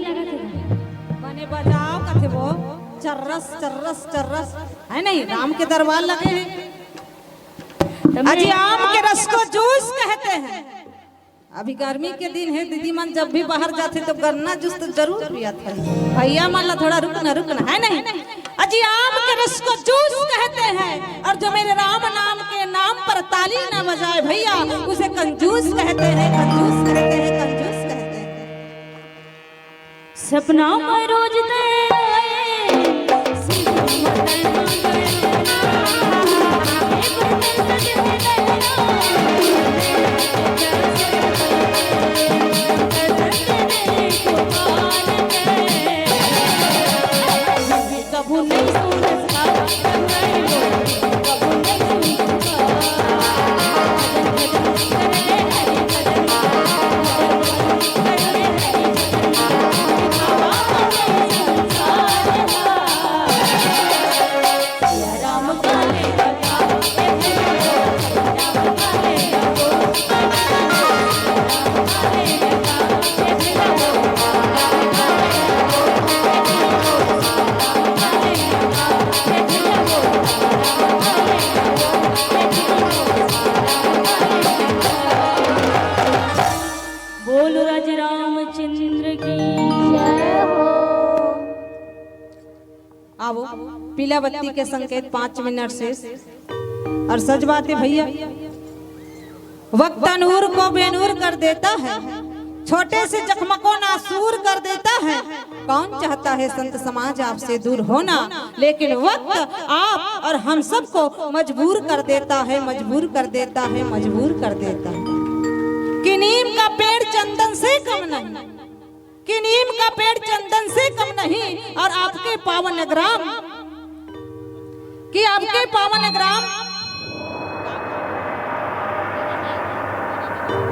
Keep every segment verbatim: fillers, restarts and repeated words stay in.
बने बजाओ कथे वो, चर्रस चर्रस चर्रस, है नहीं? राम के दरबार लगे हैं। अजी आम के रस को जूस कहते हैं। अभी गर्मी के दिन है दीदी मन, जब भी बाहर जाते तो गन्ना जूस तो जरूर पिया था। भैया मन ला थोड़ा रुकना, रुकना, है नहीं? अजी आम के रस को जूस कहते हैं, और जो मेरे राम नाम के नाम पर ताली ना बजाए भैया, उसे कंजूस कहते हैं, कंजूस कहते हैं, कंजूस कहते हैं। सपना में रोज तेरे आए, कबू नहीं सुन बोलो राज रामचंद्र की जय हो। आवो, पीला बत्ती के संकेत, पाँच मिनट शेष। और सच बात है भैया, वक्त नूर को बेनूर कर देता है, छोटे से जख्म को नासूर कर देता है। कौन चाहता है संत समाज आपसे दूर होना, लेकिन वक्त आप और हम सबको मजबूर कर देता है, मजबूर कर देता है, मजबूर कर देता है। कि नीम का पेड़ चंदन से कम नहीं, कि नीम का पेड़ चंदन से कम नहीं, और आपके पावन ग्राम, कि आपके पावन ग्राम,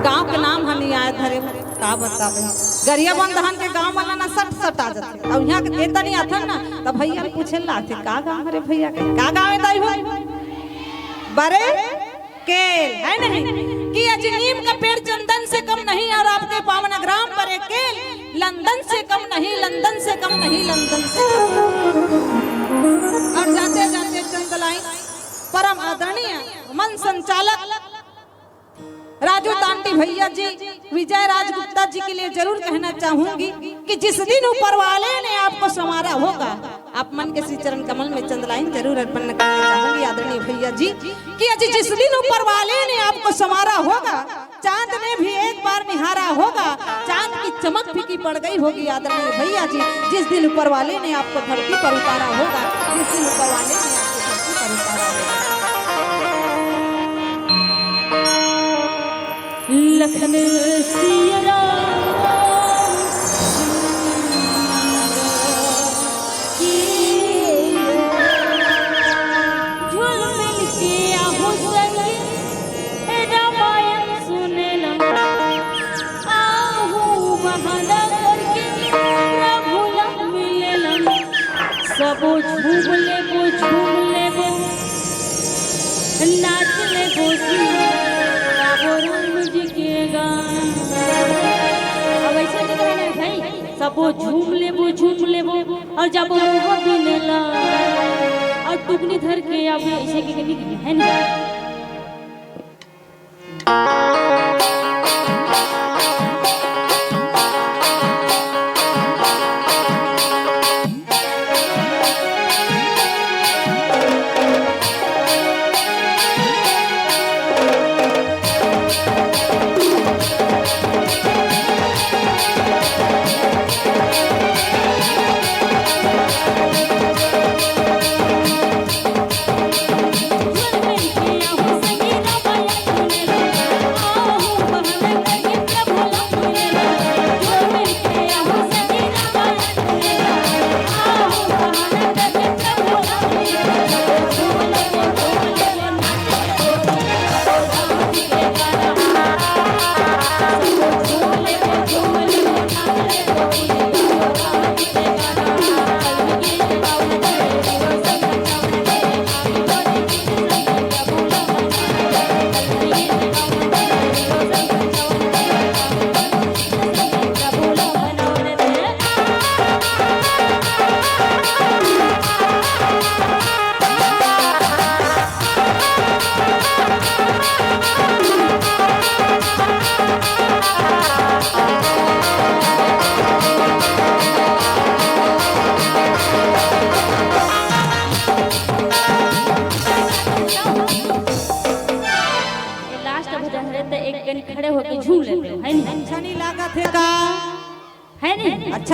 गांव के नाम ह नहीं आए धरे, का बतावे। गरियाबंद धान के गांव वाला ना सट सट आ जाथे, और यहाँ के देता नहीं आथन ना, तब भैया पूछे ला आथे, "का गांव हरे भैया के? का गांव है दाई हो?" बरे केल, है नहीं? कि अजी नीम का पेड़ चंदन से कम नहीं, और आपके पावन ग्राम बरे केल लंदन से कम नहीं, लंदन से कम नहीं, लंदन से कम। और जाते जाते चंदलाइन परम आदरणीय मन संचालक राजू तांटी भैया जी, विजय राजगुप्ता जी के लिए जरूर कहना चाहूंगी कि जिस दिन ऊपर वाले ने आपको संवारा होगा, आप मन के श्री चरण कमल में चंदलाइन जरूर अर्पण करना चाहूंगी आदरणीय भैया जी, कि आज जिस दिन ऊपर वाले ने आपको संवारा होगा, चांद ने भी एक बार निहारा होगा, चांद की चमक फीकी पड़ गई होगी आदरणीय भैया जी, जिस दिन ऊपर वाले ने आपको धरती पर उतारा होगा, जिस दिन ऊपर वाले ने आपको धरती पर उतारा होगा। लखन सिया राम की झुल मिल के आहू संग रामायण सुनेला। आहू बहाना करके प्रभु ला मिलेला। सबो झूम लेबो, झूम लेबो, नाच लेबो, गाबो राम जी के गान। अब ऐसे नहीं कहना है भाई, सबो झूम लेबो, झूम लेबो, और जाबो मुँह बिनेला, और टुकनी धर के आबे, ऐसे के नहीं है ना।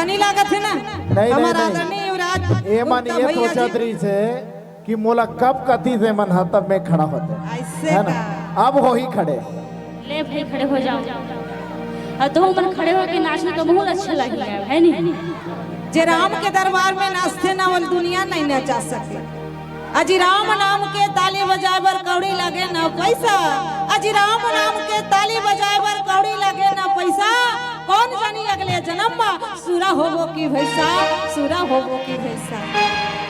नहीं लागत हे ना? नहीं, नहीं, हमारा नहीं। आदरणीय युवराज ये मन गुप्ता ये भैया सोचत जी। रहिस हे कि मोला कब कतिस हे मन ह, तब मैं खड़ा होते। ऐसे है ना? का? अब होही खड़े। ले भाई, खड़े हो जाओ। अउ तुहू मन खड़े होके नाचहू त बहुत अच्छा लगही, है नी? जे राम के दरबार में नाचथे ना, वो दुनिया नहीं नचा सके। अजी राम नाम के ताली बजाए बर कौड़ी लागे ना पैसा। अजी राम नाम के ताली बजाए बर कौड़ी लागे ना पैसा। कौन जानी अगले जन्म मा सुरा होबो की भैसा, सुरा होबो की भैसा।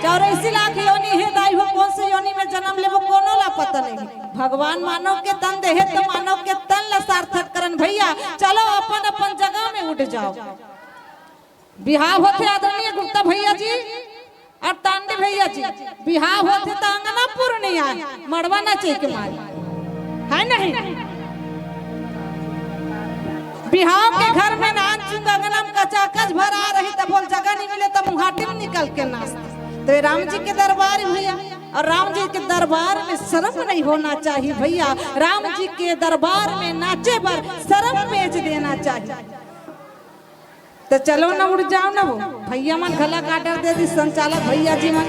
चौरासी लाख योनि हे दाई हो, कौन से योनि में जन्म लेबो कोनो ला पता नहीं। भगवान मानव के तन देहे तो मानव के तन ला सार्थक करन भैया। चलो अपन अपन जगह में उठ जाओ। बिहाव होथे आदरणीय गुप्ता भैया जी अउ तांडे भैया जी, बिहाव होथे त अंगना पूर्ण आय, मड़वा नचे के मारे, है नहीं? बिहाव के घर में नान चुंग अंगना में कचाकच भरा रही, त बोल जगह नहीं मिले त मुहाटी में निकल के नाच। तो ये राम जी के दरबार भैया, अउ राम जी के दरबार में शर्म नहीं होना चाहिए भैया। राम जी के दरबार में नाचे बर शर्म बेच देना चाहिए। त चलो न, उठ जाओ न वो। भैया मन घला का order दे दिस संचालक भैया जी मन।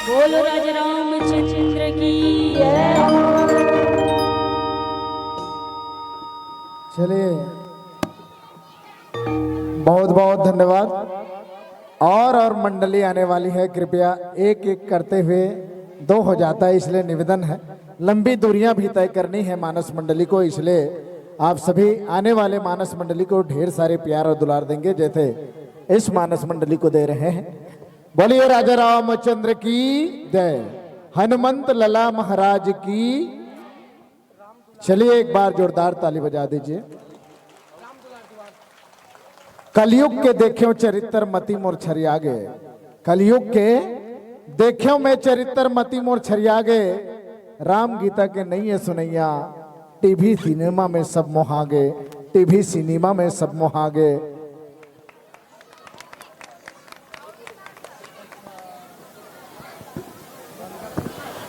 बोलो राजा रामचंद्र की जय। चलिए, बहुत बहुत धन्यवाद। और और मंडली आने वाली है, कृपया एक एक करते हुए दो हो जाता है, इसलिए निवेदन है। लंबी दूरियां भी तय करनी है मानस मंडली को, इसलिए आप सभी आने वाले मानस मंडली को ढेर सारे प्यार और दुलार देंगे, जैसे इस मानस मंडली को दे रहे हैं। बोलिए राजा रामचंद्र की जय, हनुमंत लला महाराज की। चलिए, एक बार जोरदार ताली बजा दीजिए। कलयुग के देख्यो चरित्र मति मोर छरिया गे। कलयुग के देख्यो मैं चरित्र मति मोर छरिया गे। राम गीता के नइये सुनैया, टीवी सिनेमा में सब मोहा गे, टीवी सिनेमा में सब मोहा गे।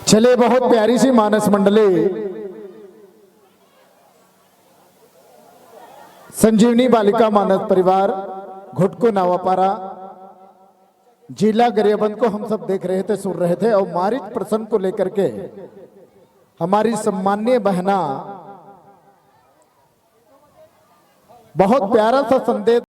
चलिए, बहुत प्यारी सी मानस मंडली, संजीवनी बालिका मानस परिवार, घुटको नावापारा, जिला गरियाबंद को हम सब देख रहे थे, सुन रहे थे, और मारिच प्रसंग को लेकर के हमारी सम्माननीय बहना बहुत प्यारा सा संदेश